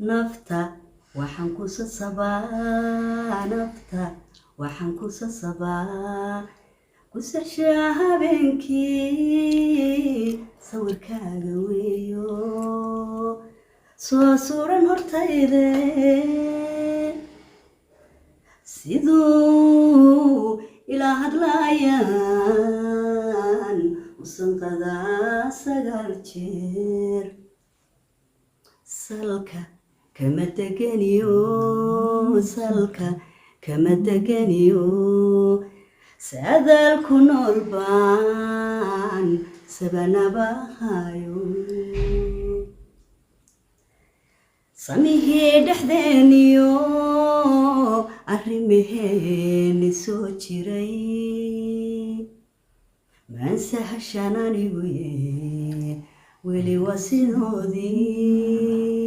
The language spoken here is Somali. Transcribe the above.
Nafta waxaan ku sasabaa, nafta waxaan ku sasabaa, ku sashaa habeenkii sawirkaaga weeyo soo suuran hortayde. Siduu ilaa hadlaayaan usanqadaa 9 jeer, salka kama degeniyo, salka kama degeniyo, saadaal ku nool baan sabanabahayo. Samihii dhexdeeniyo arrimaheeni soo jiray maansahashan anigu ye, weli waa sidoodii.